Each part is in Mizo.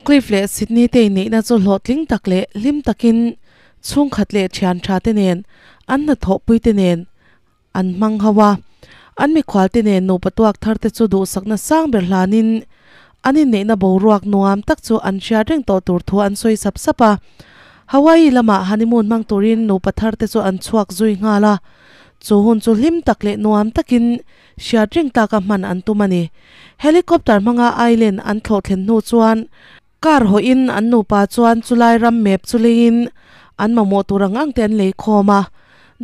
Cliff leh Sydney te inneihna chu hlawhtling tak leh hlim takin chhungkhat leh thian tha te nen an hnathawhpui te nen an hmang ho a. An mikhual te nen nupa tuak thar te chu duhsakna sang ber hlanin an inneihna boruak nuam tak chu an hriat reng tawh tur thu an sawi sap sap a. Hawaii lamah honeymoon hmang turin nupa thar te chu an chhuak zui nghal a. Chu hun chu hlim tak leh nuam takin hriat reng taka hman an tum a ni. Helicopter hmanga island an thlawh thlen hnu chuan car hawhin an nupa chuan chulai ram map chu leiin an mamawh tur ang ang te an lei khawm a.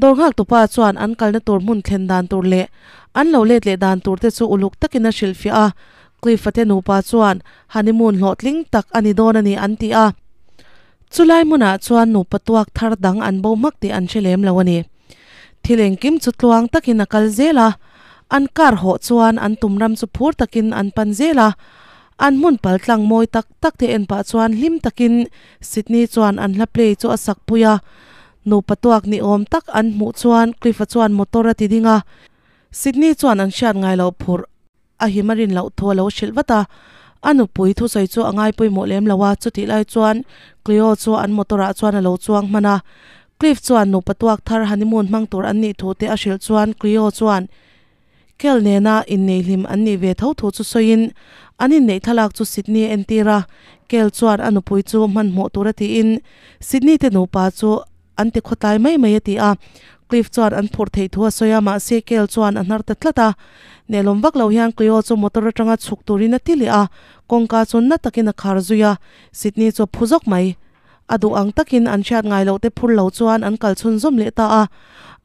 Dawr nghak tupa chuan an kalna tur hmun thlen dan tur leh an lo let leh dan tur te chu uluk takin a hrilhfiah a. Cliff-a te nupa chuan honeymoon hlawhtling tak a ni dawn a ni an ti a. Chulai hmunah chuan nupa tuak thar dang an bo hmak tih an hre lem lo a ni. Thil engkim chu tluang takin a kal zel a, an kar hawh chuan an tum ram chu phur takin an pan zel a. An hmun pal tlang mawi tak tak te en pah chuan hlim takin Sydney chuan an hla play chu a sak pui a. Nupa tuak ni awm tak an hmuh chuan Cliff-a chuan motor a ti ding a. Sydney chuan an hriat ngai loh phurh a him a rin loh thu a lo hrilh vat a. A nupui thusawi chu a ngai pawimawh lem lo a, chutih lai chuan Cleo chu an motor ah chuan a lo chuang hman a. Cliff chuan nupa tuak thar honeymoon hmang tur an nih thu te a hrilh chuan Cleo chuan Kel nena innei hlim an nih ve tho thu chu sawiin an inneih thlalak chu Sydney a entir a. Kel chuan a nupui chu hmanhmawh tur a tiin Sydney te nupa chu An ti khawtlai mai mai a ti a. Cliff chuan an phurh theih thu a sawi a, mahse Kel chuan a hnar ta tlat a. Nelawm vak lo hian Cleo chu motor atanga chhuk turin a ti leh a, kawngka chu na takin a khar zui a. Sydney chu a phu zawk mai. A duh ang takin an hriat ngai loh te phur lo chuan an kal chhunzawm leh ta a.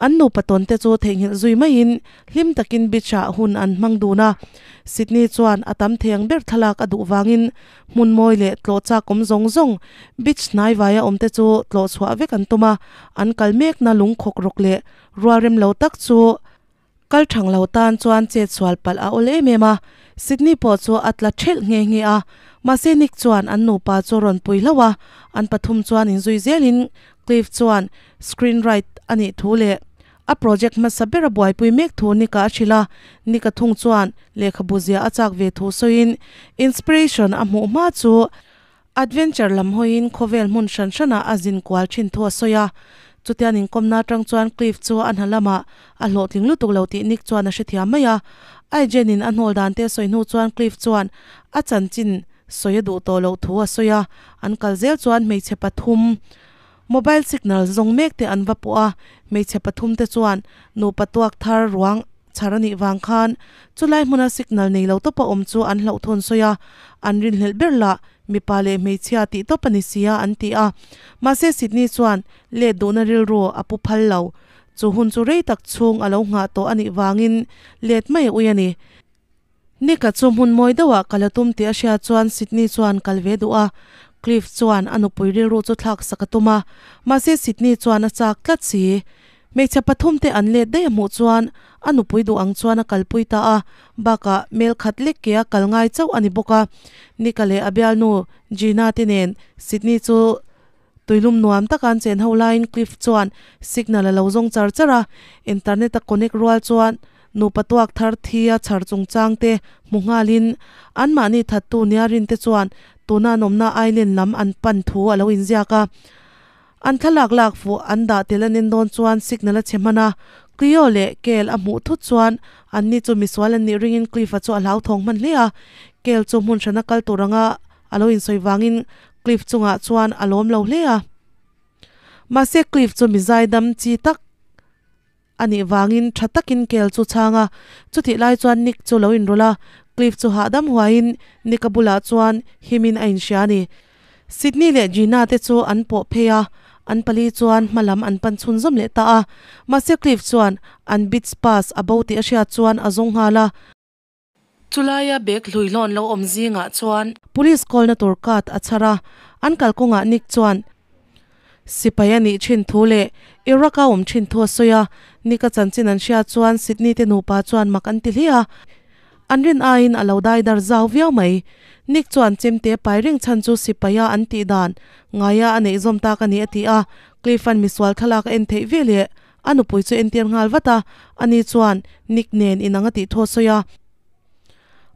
An nupa tawn te chu theihnghilh zui maiin Hlim takin beach ah hun an hmang dun a, Sydney chuan a tam thei ang ber thlalak a duh vangin hmun mawi leh tlawh chak awm zawng zawng beach hnai vaia awm te chu tlawh chhuah vek an tum a, an kal mekna lungkhawk rawk leh rual rem lo tak chu kal thang lo tan chuan chet sual palh a awl em em a, Sydney pawh chu a tla thelh nghe nghe a, mahse Nick chuan an nupa chu rawn pui hlauh a, an pathum chuan inzui zelin Cliff chuan screen write a nih thu leh A project hmasa ber a buaipui mek thu Nika a hrilh a, Nika thung chuan lehkhabu zia a chak ve thu sawiin inspiration a hmuh hma chu adventure lam hawiin khawvel hmun hran hranah a zin kual thin thu a sawi a. Chutian inkawmna atang chuan Cliff chu a hna lamah a hlawhtling lutuk lo tih Nick chuan a hrethiam mai a. Aijen in a hnawl dan te a sawi hnu chuan Cliff chuan a chanchin sawi a duh tawh loh thu a sawi a, an kal zel chuan hmeichhe pathum Mobile signal zawng mek te an va pawh a, hmeichhe pathum te chuan nupa tuak thar ruang chhar a nih vang khan chulai hmuna signal nei lo tawpa awm chu an hlauhthawn sawi a, an rinhlelh ber lah mipa leh hmeichhia tih tawp a ni sia an ti a. Mahse Sydney chuan let duhna rilru a pu phal lo. Chu hun chu rei tak chhung a lo nghah tawh a nih vangin let mai a ui a ni. Nika chu hmun mawi deuhah kal a tum tih a hriat chuan Sydney chuan kal ve duh a. Cliff chuan a nupui rilru chu thlak sak a tum a, mahse Sydney chuan a chak tlat si. Hmeichhe pathum te an let daih a hmuh chuan a nupui duh ang chuan a kalpui ta a, bakah mel khat lek ke a kal ngai chauh a ni bawk a. Nika leh a bialnu Gina te nen Sydney chu Tuilum nuam taka an chen ho laiin Cliff chuan signal a lo zawng char char a, internet a connect rual chuan nupa tuak thar thi a chhar chungchang te hmu nghalin anmahni thattu nia rin te chuan tuna an awmna island lam an pan thu a lo inziak a. An thlalak lak fuh an dah tel an en dawn chuan signal a chhe hman a, Cleo leh Kel a hmuh thut chuan anni chu misual an nih ringin Cliff-a chu a hlauthawng hman hle a, Kel chu hmun hrana kal tur anga A lo insawi vangin Cliff chungah chuan a lawm lo hle a. Mahse Cliff chu mi zaidam chi tak a nih vangin tha takin kel chu chhang a. Chutih lai chuan Nick chu lo inrawlh a, Cliff chu hahdam huaiin Nick-a bulah chuan himin a inhria a ni. Sydney leh Gina te chu an pawh phei a, an pali chuan hma lam an pan chhunzawm leh ta a. Mahse Cliff chuan an beach pass a bo tih a hriat chuan a zawng nghal a. Chulaia bag hluihlawn lo awm zingah chuan Police call-na tur card a chhar a, an kalkawngah Nick chuan sipai a nih thin thu leh Iraq-a awm thin thu a sawi a, Nick-a chanchin an hriat chuan Sydney te nupa chuan mak an ti hle a, an rin aiin a lo dai dar zau viau mai. Nick chuan chemte pai reng chhan chu sipaia an tih dan ngaia a neih zawm tak a ni a ti a, Cliff-a'n misual thlalak a en theih ve leh A nupui chu entir nghal vat a, ani chuan Nick nen inang a tih thu a sawi a.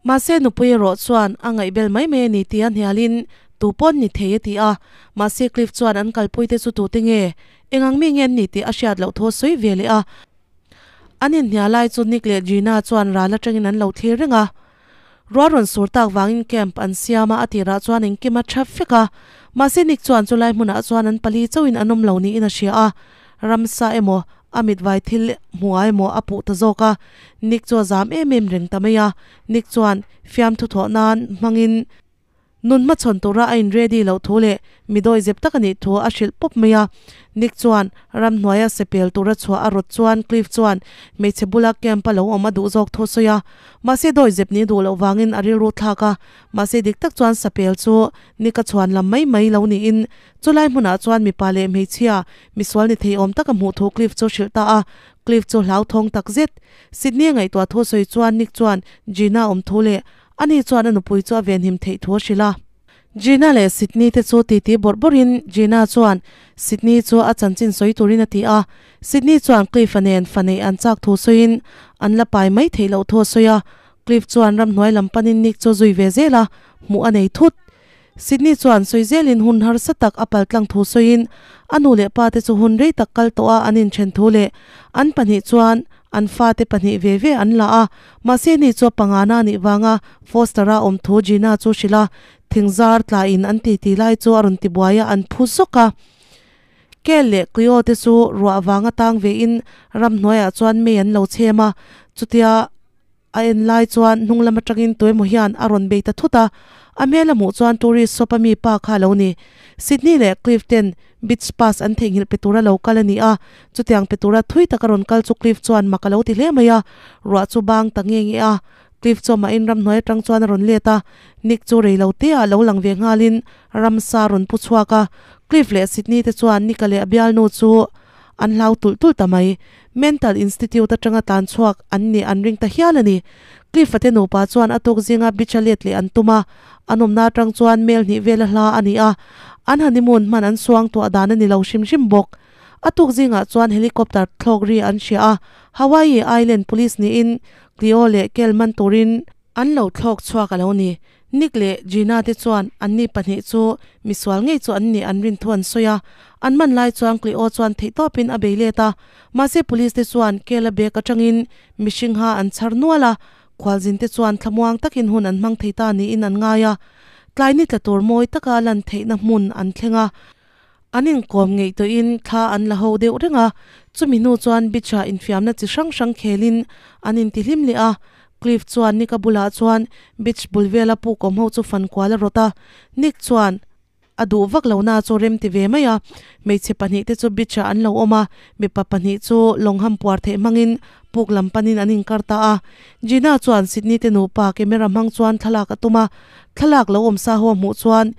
Mahse nupui erawh chuan a ngaihbel mai mai a ni tia hnialin Tu pawn ni thei a ti a, mahse Cliff chuan an kalpui te chu tute nge, eng ang mi nge an ni tih a hriat loh thu a sawi ve leh a. An inhnial lai chu Nick leh Gina chuan ral atangin an lo thlir reng a. Ruah rawn sur tak vangin camp an siam a, a tirah chuan engkim a tha fek a. Mahse Nick chuan chulai hmunah chuan an pali chauhin an awm lo niin a hria a. Ramsa emaw, a mitvai thil hmuh emaw a puh ta zawk a. Nick chu a zam em em reng ta mai a. Nick chuan fiamthu thawh nan hmangin. Nun hmachhawn tura a in ready loh thu leh mi dawi zep tak a nih thu a hrilh pawp mai a. Nick chuan ramhnuaia sepel tura chhuah a rawt chuan Cliff chuan hmeichhe bula camp a lo awm a duh zawk thu a sawi a. Mahse dawi zep nih duh loh vangin a rilru thlak a. Mahse dik tak chuan sapel chu Nick a chhuan lam mai mai lo niin chulai hmunah chuan mipa leh hmeichhia misual ni thei awm tak a hmuh thu Cliff chu hrilh ta a. Cliff chu hlauthawng tak zet. Sydney a ngaihtuah thu sawi chuan Nick chuan Gina awm thu leh Ani chuan a nupui chu a venhim theih thu a hrilh a. Gina leh Sydney te chu titi bawrh bawrhin Gina chuan Sydney chu a chanchin sawi turin a ti a. Sydney chuan Cliff-a nen fa neih an chak thu sawiin an la pai mai theih loh thu a sawi a. Cliff chuan ramhnuai lam panin Nick chu zui ve zel a, hmuh a nei thut. Sydney chuan sawi zelin hun harsa tak a paltlang thu sawiin a nu leh pa te chu hun rei tak kal tawh a an inthen thu leh an pahnih chuan an fate pahnih ve ve an la a, mahse ni chu a pangana anih vanga Foster-a awm thu Gina chu hrilh a, thingzar tlain an titi lai chu a rawn ti buai a an phu zawk a. Kel leh Cleo te chu ruah vanga tang vein ramhnuaiah chuan mei an lo chhem a, chutia A en lai chuan hnung lam atangin tuemaw hian a rawn bei ta thut a, a hmel a hmuh chuan tourist shop a mi pa kha a lo ni. Sydney leh Cliff ten beach pass an theihnghilh pe tura lo kal a ni a, chutiang pe tura thui taka rawn kal chu Cliff chuan mak a lo ti hle mai a, ruah chu bang ta nge nge a. Cliff chu amahin ramhnuai atang chuan a rawn let a, Nick chu rei lo te ah lo lang ve nghalin ramsa a rawn pu chhuak a, Cliff leh Sydney te chuan Nick-a leh a bialnu chu an hlau tulh tulh ta mai. Mental Institute atanga tlan chhuak an nih an ring ta hial a ni. Cliff-a te nupa chuan a tuk zinga beach-a let leh an tum a, an awmna atang chuan mel hnih vela hla a ni a, an honeymoon hman an suang tuah dan a ni lo hrim hrim bawk. A tuk zingah chuan helicopter thlawk ri an hria a, Hawaii Island Police niin Cleo leh Kel man turin an lo thlawk chhuak a lo ni. Nick leh Gina te chuan anni pahnih chu misual ngei chu an nih an rin thu an sawi a, an man lai chuan Cleo chuan theihtawpin a bei let a, mahse police te chuan Kela bag atangin mihring ha an chhar nual a, khualzin te chuan thlamuang takin hun an hmang thei ta niin an ngai a, tlai ni tla tur mawi taka lan theihna hmun an thleng a. An inkawm ngeih tawhin thla an la ho deuh reng a, chumi hnu chuan beach-ah infiamna chi hrang hrang khelin an intihlim leh a. Cliff chuan Nick-a bulah chuan beach bul vela puk awm ho chu fan kual a rawt a, Nick chuan a duh vak lo na chu rem ti ve mai a. Hmeichhe pahnih te chu beach-ah an lo awm a, mipa pahnih chu lawng ham puar theih hmangin puk lam panin an inkar ta a. Gina chuan Sydney te nupa camera hmang chuan thlalak a tum a, thlalak lo awm sa ho a hmuh chuan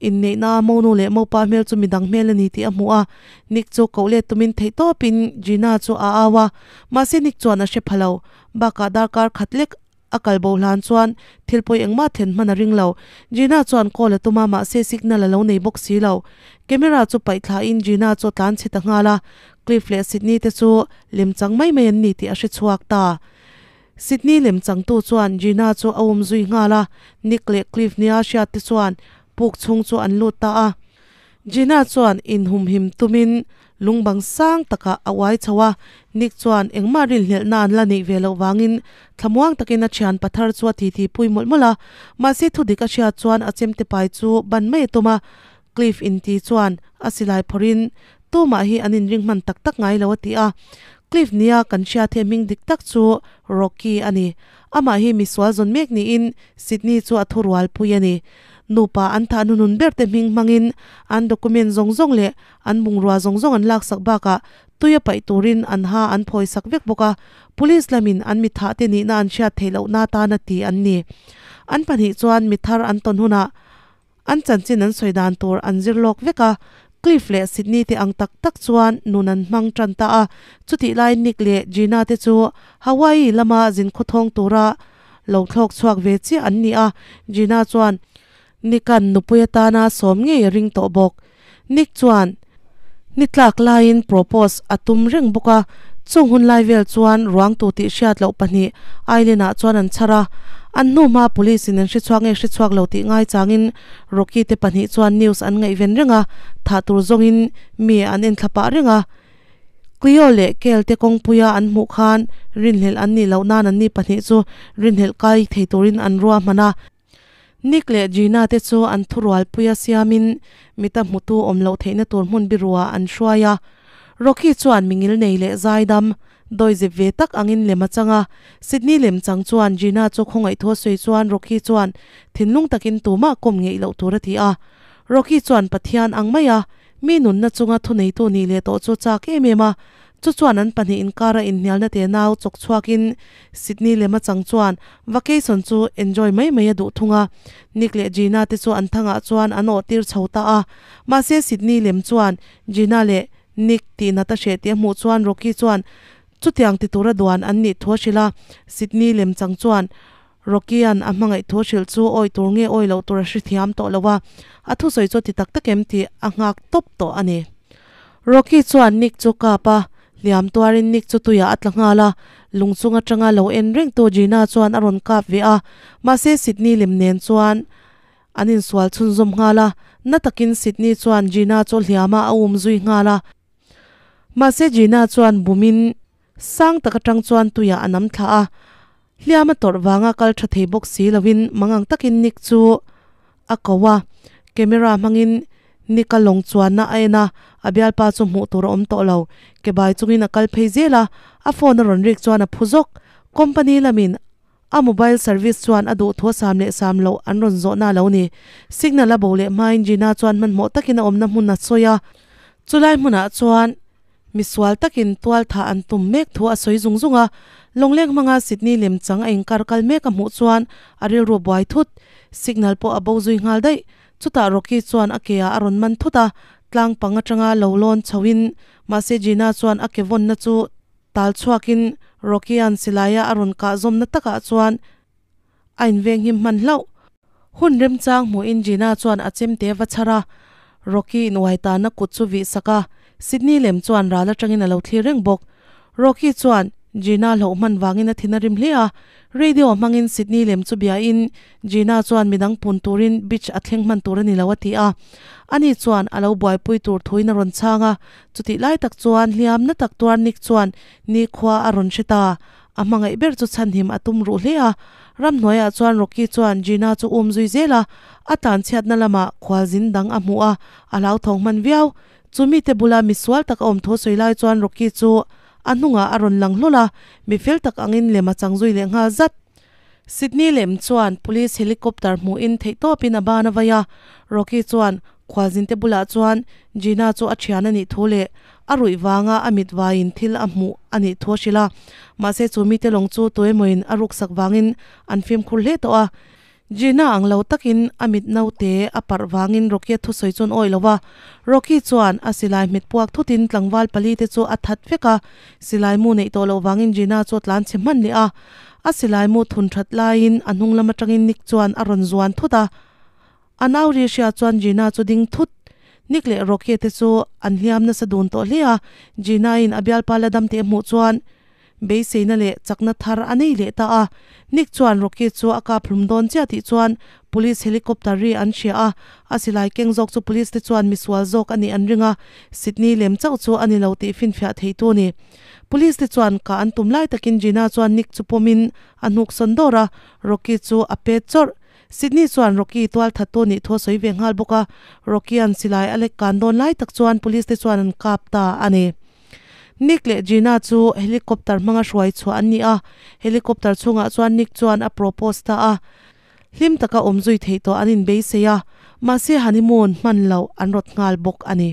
Inneihna monu leh mopa hmel chu midang hmel a ni tih a hmuh a, Nick chu koh let tumin theihtawpin Gina chu a au a, mahse Nick chuan a hre pha lo. Bakah darkar khat lek a kal bo hlan chuan thil pawi engmah thlen hman a ring lo. Gina chuan call a tum a, mahse signal a lo nei bawk si lo. Camera chu paih thlain Gina chu a tlan chhe ta nghal a, Cliff leh Sydney te chu lemchang mai mai an ni tih a hre chhuak ta. Sydney lemchangtu chuan Gina chu a um zui nghal a, Nick leh Cliff nia hriat te chuan puk chhung chu an lut ta a. Gina chuan inhumhim tumin lungbang sang takah a uai chho a, Nick chuan engmah rinhlelhna an la neih ve loh vangin thlamuang takin a thian pathar chu a titi pui mawlh mawlh a, mahse thudik a hriat chuan a chemte pai chu ban mai a tum a, Cliff inti chuan a silai phawrhin tumah hi an inring hman tak tak ngai lo a ti a. Cliff nia kan hriat hi a hming dik tak chu Rocky a ni. Amah hi misual zawn mek niin Sydney chu a thurual pui a ni. Nupa an thah hnuhnun ber te hming hmangin an document zawng zawng leh an bungrua zawng zawng an laksak bakah tui a paih turin an ha an phawisak vek bawk a, police lamin an mi thah te nihna an hriat theih lohna atana ti an ni. An pahnih chuan mi thar an tawn hunah An chanchin an sawi dan tur an zir lawk vek a, Cliff leh Sydney te ang tak tak chuan nun an hmang tan ta a. Chutih lai Nick leh Gina te chu Hawaii lama zin khawthawng tura lo thlawk chhuak ve chiah an ni a, Gina chuan Nick-a'n nupui atana sawm ngei a ring tawh bawk. Nick chuan ni tlak laiin propose a tum reng bawk a, chung hun lai vel chuan ruang tu tih hriat loh pahnih Island-ah chuan an chhar a. An hnu hma police in an hre chhuak nge hre chhuak lo tih ngai changin Rocky te pahnih chuan news an ngaihven reng a, thah tur zawngin mi an en thla pah reng a. Cleo leh Kel te kawngpuia an hmuh khan rinhlelh an nih loh nan anni pahnih chu rinhlelh kai thei turin an ruahman a. Nick leh Gina te chu an thurualpuia siamin mita hmutu awm loh theihna tur hmun biruah an hruai a. Rocky chuan mingil nei leh zaidam dawizep ve tak angin lem a chang a. Sydney lem chang chuan Gina chu khawngaih thu a sawi chuan Rocky chuan thinlung takin tumah kawm ngeih loh tur a ti a. Rocky chuan Pathian ang mai a Mi nunna chunga thuneitu nih leh tawh chu chak em em a, chu chuan an pahnih inkara inhnialna te nau chawk chhuakin Sydney lema chang chuan vacation chu enjoy mai mai a duh thung a. Nick leh Gina te chu an thangah chuan an awh tir chho ta a, mahse Sydney lem chuan Gina leh Nick tihnat a hreh tih a hmuh chuan Rocky chuan chutiang ti tura duan an nih thu a hrilh a, Sydney lem chang chuan Rocky-a'n a hmangaih thu hrilh chu awi tur nge awi loh tur a hrethiam tawh lo a, a thusawi chu ti tak tak em tih a nghak tawp tawh a ni. Rocky chuan Nick chu kap a, hliam tuarin Nick chu tuiah a tla nghal a, lung chung atanga lo en rengtu Gina chuan a rawn kap ve a, mahse Sydney lem nen chuan an insual chhunzawm nghal a, na takin Sydney chuan Gina chu hliamah a um zui nghal a. Mahse Gina chuan bumin Sang tak atang chuan tuiah a nam thla a, hliam a tawrh vanga kal tha thei bawk si loin mangang takin Nick chu a ko a, camera hmangin Nick-a lawng chuanna a en a, a bialpa chu hmuh tur a awm tawh lo. Ke bai chungin a kal phei zel a, a phone a rawn rik chuan a phu zawk. Company lamin a mobile service chuan a duh thu a sam leh sam loh an rawn zawhna a lo ni. Signal a bo leh hmain Gina chuan hmanhmawh takin a awmna hmun a sawi a, chulai hmunah chuan Misual takin tual thah an tum mek thu a sawi zung zung a, lawngleng hmanga Sydney lemchang a inkar kal mek a hmuh chuan a rilru buai thut. Signal pawh a bo zui nghal daih. Chutah Rocky chuan a ke ah a rawn man thut a, tlang pang atanga lo lawn chho in mahse Gina chuan a ke vawnna chu tal chhuak in Rocky-a'n silaia a rawn kah zawmna takah chuan a inveng him hman hlauh. Hun remchang hmuhin Gina chuan a chemte va chhar a, Rocky inuai tana kut chu vih sak a, Sydney lem chuan ral atangin a lo thlir reng bawk. Rocky chuan Gina hloh hman vangin a thin a rim hle a, radio hmangin Sydney lem chu biain Gina chuan midang pun turin beach a thleng hman tur a ni lo a ti a. Ani chuan a lo buaipui tur thuin a rawn chhang a, chutih lai tak chuan hliam na tak tuar Nick chuan nikhua a rawn hre ta. A hmangaih ber chu chhanhim a tum ruh hle a, ramhnuaiah chuan Rocky chuan Gina chu um zui zel a, a tlanchhiatna lamah khualzin dang a hmuh a, a hlauthawng hman viau. Chu mite bula misual tak a awm thu sawi lai chuan Rocky chu a hnungah a rawn lang hlawl a, mi fel tak angin lem a chang zui leh nghal zat. Sydney lem chuan police helicopter hmuhin theihtawpin a ban a vai a, Rocky chuan khualzinte bulah chuan Gina chu a thian a nih thu leh a ruih vanga a mit vaiin thil a hmuh a nih thu a hrilh a. Mahse chu mite lawng chu tuemawin a ruksak vangin an fimkhur hle tawh a. Gina ang lo takin a mit naute a parh vangin Rocky-a thusawi chu an awih lo a. Rocky chuan a silai hmet puak thutin tlangval pali te chu a that vek a. Silai mu neih tawh loh vangin Gina chu a tlan chhe hman leh a. A silai mu thun that laiin a hnung lam atangin Nick chuan a rawn zuan thut a. A nau ri hria chuan Gina chu ding thut. Nick leh Rocky te chu an hliam nasa dun tawh hle a, Gina in a bialpa la dam teh hmuh chuan beiseina leh chakna thar a nei leh ta a. Nick chuan Rocky chu a kap hlum dawn chiah tih chuan police helicopter ri an hria a, a silai keng zawk chu police te chuan misual zawk a nih an ring a, Sydney lem chauh chu a ni lo tih finfiah theitu a ni. Police te chuan kah an tum lai takin Gina chuan Nick chu pawmin a hnuk sawn dawr a, Rocky chu a pet chawrh. Sydney chuan Rocky tual thattu nih thu a sawi ve nghal bawk a, Rocky-a'n silai a lek kan dawn lai tak chuan police te chuan an kap ta a ni. Nick leh Gina chu helicopter hmanga hruai chhuah an ni a, helicopter chhungah chuan Nick chuan a propose ta a, hlim taka awm zui theih tawh an inbeisei a, mahse honeymoon hman loh an rawt nghal bawk a ni.